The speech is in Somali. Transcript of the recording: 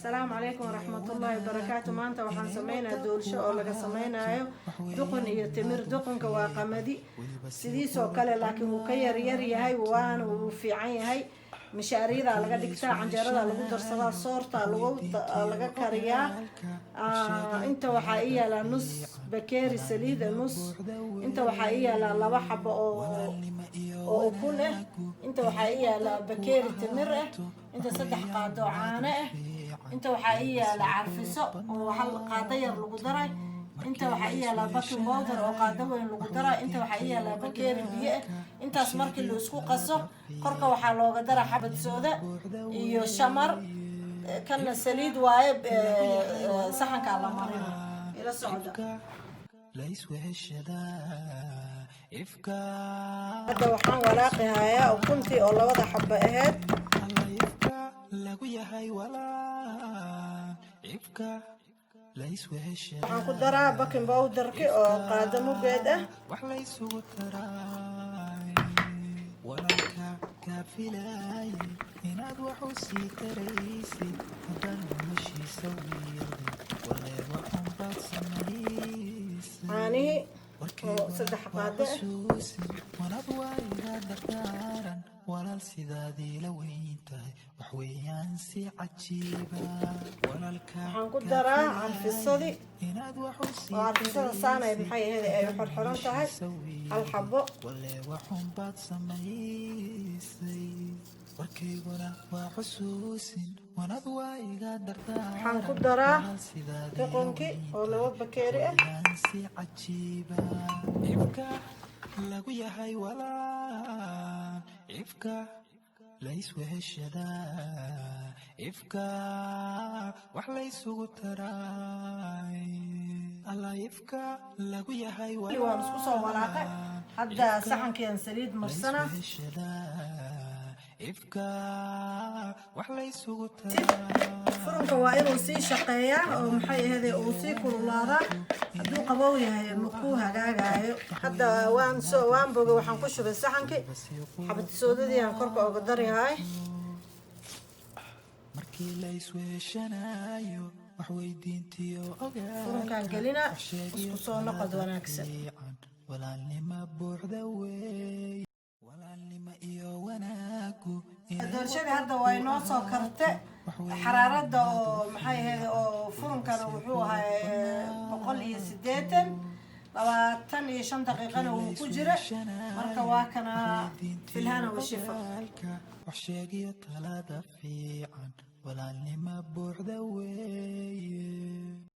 Asalaamu calaykum waraxmatullaahi wabarakaatu. Maanta waxaan sameynaya doolsho oo laga sameynayo duqun iyo timir. Duqunka waa qamadi sidiisoo kale, laakiin wuu ka yaryar yahay, waana wuu fiican yahay. Mishaariyadaa laga dhigtaa, canjeeradaa lagu darsadaa, soortaa laga kariyaa. Inta waxaa ii yaalaa nus bakeeri saliida nus, inta waxaa ii yaalaa laba xabo oo ukun ah, inta waxaa ii yaalaa bakeeri timir ah, inta saddex qaado caano ah, inta waxaa ii yaala carfiso oo hal qaado yar lagu daray, inta waxaa ii yaala baking powder oo qaado weyn lagu daray, inta waxaa ii yaala bakeeri biyo ah. Intaas markii la isku qaso, korka waxaa looga dara xabad sooda iyo shamar. Kanna saliid waaye, saxankaa la marina. Ila socda. Laysweheshadaa ifka. Hadda waxaan walaaqi hayaa ukuntii oo labada xabo ahayd. Alla, ifka lagu yahay walaal, ifka laysweheshadaa. Waxaan ku daraa baking powderki oo qaado mugeed ah. Wax laysugu taraay walaalka kaa filaayay inaad wax u sii taraysid, haddana noloshiisa wiiqday, walee waxunbaad samaysay. Caanihii oo saddex qaado ah. Xusuusin wanad waa iga dardaaran walaal, sidaadii la weyn tahay wax weeyaan si cajiiba walaalka. Waxaan ku daraa carfisadii inaad wax u sii oo carfisada saanay maxay ahayd ay xirxiran tahay, hal xabo. Walee waxunbaad samaysay, warkayguna waa xusuusin wanad waa iga dardaaran. Waxaan ku daraa walaal, sidaadii la duqunkii oo laba bakeeri ah. weeyaan si cajiiba ifka lagu yahay walaal, ifka laysweheshadaa, ifka wax laysugu taraay, alla, ifka lagu yahay. Waan isku soo walaaqay. Hadda saxankiian saliid marsana. Laysweheshadaa, ifka wax laysugu taraay. Furunka waa inuu sii shaqeeyaa oo maxay ahayd uu sii kululaadaa. Hadduu qabow yahay, makuu hagaagayo. Hadda waan soo waan bogay, waxaan ku shubay saxankii. Xabad soodadii aan korka oga daryahay. Markii laysweheshanayo wax weydiintiyo ogaa. Furunkaan gelina. Isku soo noqod wanaagsan. Walaalnima buuxda wey, walaalnima iyo wanaagu. Doolshadii hadda waa inoo soo karte. Xaraaradda oo maxay ahayd oo furunkana wuxuu ahay 180, 25 daqiiqana wuu ku jira. Marka waa kana, filhana washifa. Wax sheegiyo talada fiican, walaalnima buuxda wey.